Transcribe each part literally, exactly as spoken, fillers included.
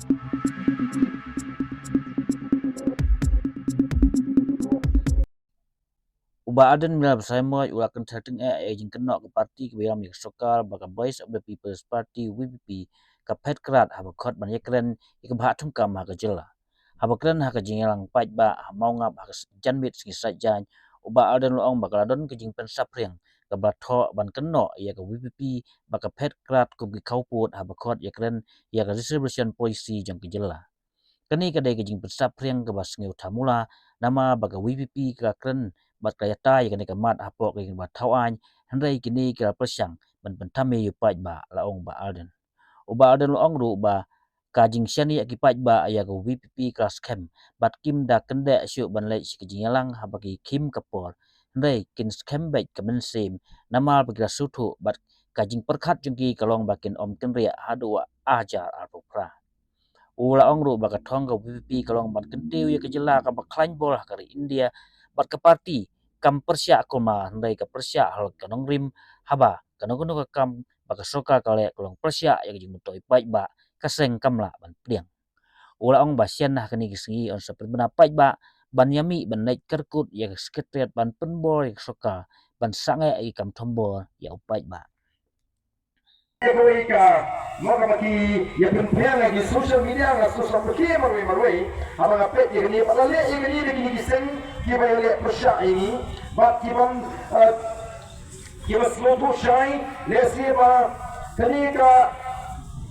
U Bah Ardent Miller Basaiawmoit u la kynthei tyngeh ïa ka jingkynnoh ka party kaba ïalam ïa ka sorkar ba ka Voice of the People's Party, V P P, ka phet krad haba khot ban ïakren ïa ka bhah thungkam ha ka jylla. Haba kren ha ka jingïalang paidbah ha Mawngap ha ka janmiet sngi Saitjaiñ, u Bah Ardent u la ong ba ka la don ka jingpynsaphriang kaba la thoh ban kynnoh ïa ka V P P ba ka phet krad kum ki khawpud haba khot ïakren ïa ka reservation policy jong ka jylla. Kane ka dei ka jingpynsaphriang kaba sngewthuh mula, namar ba ka V P P ka kren bad ka ïatai ïa kane ka mat hapoh ka ïing ba thaw aiñ, hynrei kine ki la pyrshang ban pynthame ïa u paidbah, la ong Bah Ardent. U Bah Ardent u la ong ruh ba ka jingshaniah ki paidbah ïa ka V P P ka la skhem bad kim da kyndit shuh ban leit sha ka jingïalang haba ki khim ka por, hynrei kin skhem beit ka mynsiem namar ba ki la sngewthuh bad ka jingpyrkhat jong ki ka long ba kin ym kynriah haduh ar hajar arphew phra. U la ong ruh ba ka thong ka V P P ka long ban kyntiew ïa ka jylla kaba khlaiñ bor ha ka ri India bad ka party kam pyrshah kumno hynrei ka pyrshah halor ka nongrim, haba kano kano ka kam ba ka sorkar ka leh ka long pyrshah ïa ka jingmyntoi paidbah, ka seng kam lah ban pdiang. U la ong ba shen ha kine ki sngi yn sa pynbna paidbah ban ïamih ban leit kyrkut ïa ka Secretariat ban pynbor ïa ka sorkar ban sangeh ïa ki kam thombor ïa u paidbah. Kawei ka, mo, kaba ki ïa pynphriang ha ki social media, ha social media marwei marwei. Haba nga peit ïa kine, ba la leh ïa kine da kine ki seng kiba ïaleh pyrshah ïa ngi, bad ki bym, eh, kiba sngewthuh shai, lehse ba kane ka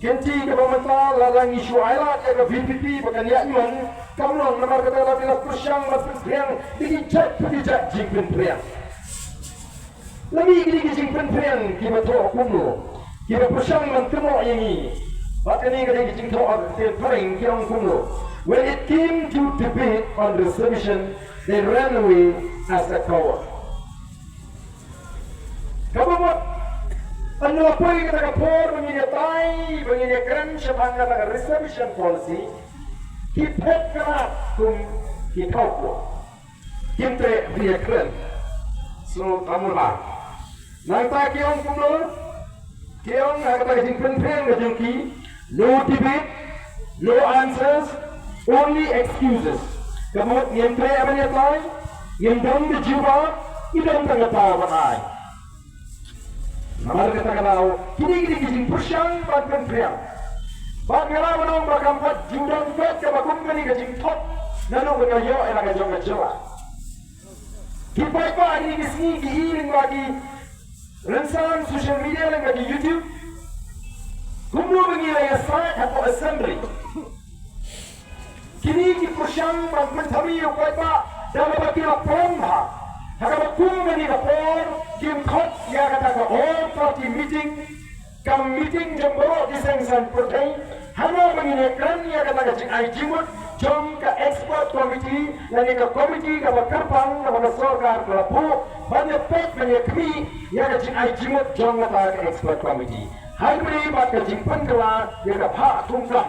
kynti kaba mynta lada ngi shu ailad ïa ka V P P ba kan ïaid mon, kam long, namar kata la ki la pyrshang ban pynphriang da ki jait pa ki jait jingpynphriang. La mih kine ki jingpynphriang kiba thoh kumno, kiba pyrshang ban kynnoh ïa ngi. Bad kane ka dei ka jingthoh ha ka ktien phareng ki ong kumno: "When it came to debate on reservation, they ran away as a coward." Kaba mut, haba la poi kata ka por ba ngin ïatai, ba ngin ïakren shaphang kata ka reservation policy, ki phet krad kum ki khawpud. Kim treh ban ïakren. So, tamul ha. Nangta ki ong kumno? Ki ong ha kata ka jingpynphriang ka jong ki, "No debate, no answers, only excuses." Ka mut ngim treh ban ïatai, ngim don ka jubab, i don tang kata ban ai. Namar kata ka daw, kine, kine ki jingpyrshang ban pynphriang. Bad nga la ong ba kam pat ju don pat kaba kum kane ka jingthok naduh ba nga ïoh ïa la ka jong ka jylla. Ki paidbah kine ki sngi ki i lyngba ki rynsan social media, lyngba ki YouTube, kumno ba ngi la ïasaid hapoh Assembly. Kine ki pyrshang ban pynthame ïa u paidbah da kaba ki la pynbha. Ha kaba kum kane ka por kim khot ïa kata ka all party meeting, ka meeting jong baroh ki seng saiñ pyrthei, haba ngin ïakren ïa kata ka jingai jingmut jong ka expert committee lane ka committee kaba kyrpang kaba ka sorkar ka la buh ban ïa peit ban ïa khmih ïa ka jingai jingmut jong kata ka expert committee. Hynrei bad ka jingpynkylla ïa ka bhah thungkam.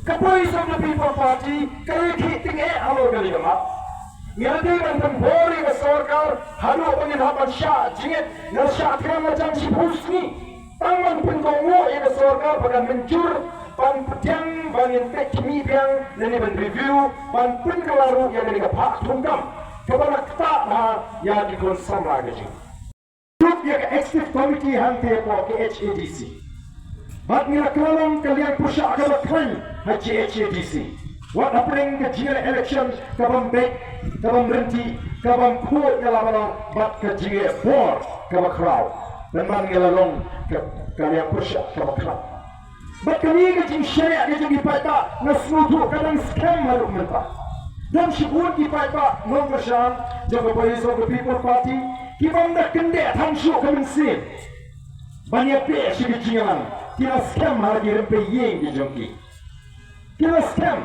Ka Voice of the People Party ka ïakhih tyngeh halor kane ka mat. Ngi la dei ban pynbor ïa ka sorkar haduh ba ngin hap ban shah jingit, ngi la shah kren la jan shiphew sngi. Tang ban pynkohnguh ïa ka sorkar ba kan mynjur ban pdiang, ba ngin peit khmih biang lane ban review, ban pynkylla ruh ïa kane ka bhah thungkam kaba la ktah bha ïa ki khun samla ka jong ngi. Ruh ïa ka executive committee hangtei hapoh ka K H A D C. Bad ngi la kylla long ka liang pyrshah kaba khlaiñ ha K H A D C. Wat hapdeng ka jingïaleh election kabym beit, kabym ryntih, kabym khuid ïa la balang, bad ka jingleh bor kaba khraw. Pynban ngi la long ka, ka liang pyrshah kaba khlaiñ. Bad kane ka jingshaniah ka jong ki paidbah nga sngewthuh ka dang skhem haduh mynta. Don shibun ki paidbah nongkyrshan jong ka Voice of the People Party kibym da kyndit than shuh ka mynsiem ban ïa peit sha ka jingïalang, ki la skhem ha la ki rympei ïing ki jong ki. Ki la skhem,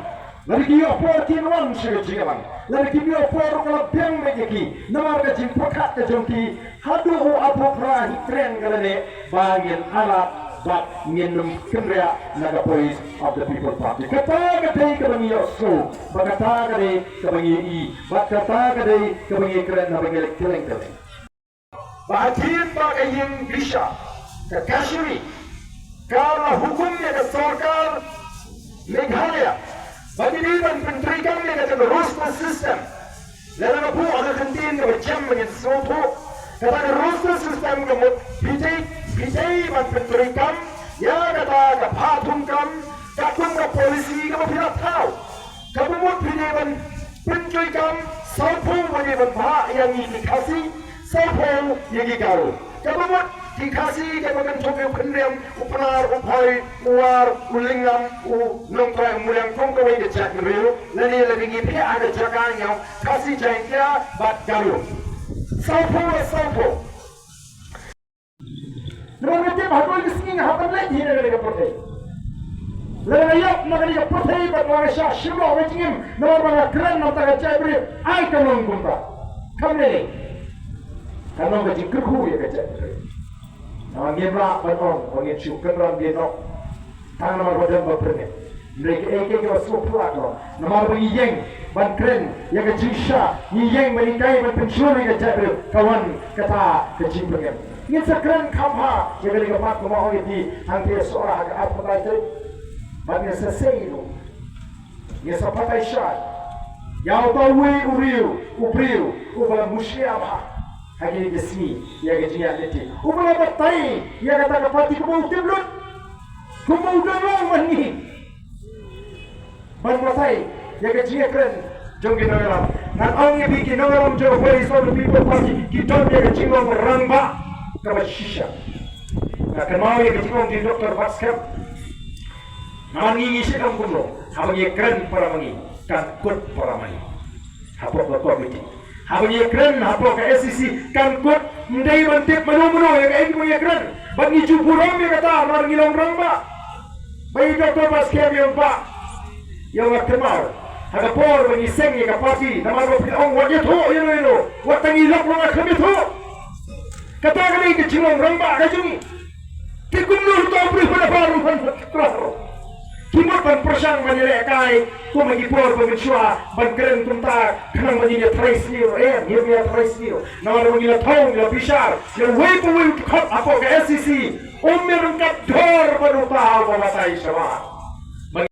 lada ki ïoh por kin wan sha ka jingïalang, lada kim ïoh por ruh ka la biang beit ïa ki namar ka jingpyrkhat ka jong ki. Haduh u arphew phra hi treng ka la neh ba ngin ailad bad ngin ym kynriah na ka Voice of the People Party. Kata ka dei kaba ngi ïohsngew, bad kata ka dei kaba ngi ïohi, bad kata ka dei kaba ngi kren haba ngi leit kylleng kylleng. Ba hadien ba ka ïing bishar ka Kashmir ka la hukum ïa ka sorkar Meghalaya ba ki dei ban pyntreikam ïa kata ka roster system. Lada nga buh ha ka kyntien kaba jem ba ngin sngewthuh, kata ka roster system ka mut phi dei, phi dei ban pyntreikam ïa kata ka pha thungkam katkum ka policy kaba phi la thaw. Kaba mut phi dei ban pyntreikam sawphew ba dei ban bhah ïa ngi ki Khasi, sawphew ïa ki Garo. Kaba mut ki Khasi kaba kynthup ïa u Khynriam, u Pnar, u Phai, u War, u Lyngngam, u Nongtrai, u Muliang kum kawei ka jaitbynriew, lane lada ngi phet ha ka jaka ngi ong Khasi, Jaiñtia bad Garo. Sawphew, sawphew. Namar nga tip ha kawei ka sngi nga hap ban leit hi na kane ka pyrthei. Lada nga ïap na kane ka pyrthei bad nga shah shim noh ka jingim namar ba nga kren na ka bynta ka jaitbynriew, ai kan long kumta. Kam lei lei. Kan long ka jingkyrkhu ïa ka jaitbynriew. Namar ngim lah ban ong ba ngin shu kynran dien noh. Tang namar ba don ba pyrngit. Hynrei kaei kaei kaba sngewphylla ka long, namar ba ngi ïeng ban kren ïa ka jingshisha, ngi ïeng ban hikai ban pynshlur ïa ka jaitbynriew, ka wan kata ka jingpyrngit. Ngin sa kren kham bha ïa kane ka mat kumba ong ïa phi hangtei ha Sohra ha ka arphew lai tarik. Bad ngin sa sei ruh, ngin sa batai shai ïa uta uwei u riew, u briew uba la mushlia bha ha kine ki sngi ïa ka jingïaid lynti, uba la batai ïa kata ka party kumba u tip lut, kumba u don lang man ngi. Ban batai ïa ka jingïakren jong ki nongïalam. Ngan ong ïa phi, ki nongïalam jong ka Voice of the People Party ki don ïa ka jinglong rangbah kaba shisha. Nga kynmaw ïa ka jingong jong Doktor Batskhem. Namar ngi, ngi shait ong kumno, haba ngi kren para ma ngi, kan kut para ma ngi hapoh ka komiti. Haba ngi kren hapoh ka S E C, kan kut, ym dei ban tip mano mano ïa kaei kaba ngi kren. Bad ngi ju burom ïa kata namar ngi long rangbah. Ba i Doktor Batskhem ïa u ba ïa nga kynmaw ha ka por ba ngi seng ïa ka party, namar ba phi ong wat ïathuh ïano ïano, wat tang ngi lok long, nga khlem ïathuh. Kata ka dei ka jinglong rangbah ka jong ngi. Te kumno uta u briew ba da bar u ban trah ruh. Ki mut ban pyrshang ban ïalehkai kum ha ki por ba mynshuwa ban kren kumta khnang ban ïa tharai sniew. Em, ngim ïa tharai sniew. Namar ba ngi la thaw, ngi la bishar ïa uwei pa uwei u dkhot hapoh ka S E C. Um ïa ryngkat dor bad uta uba batai shabar.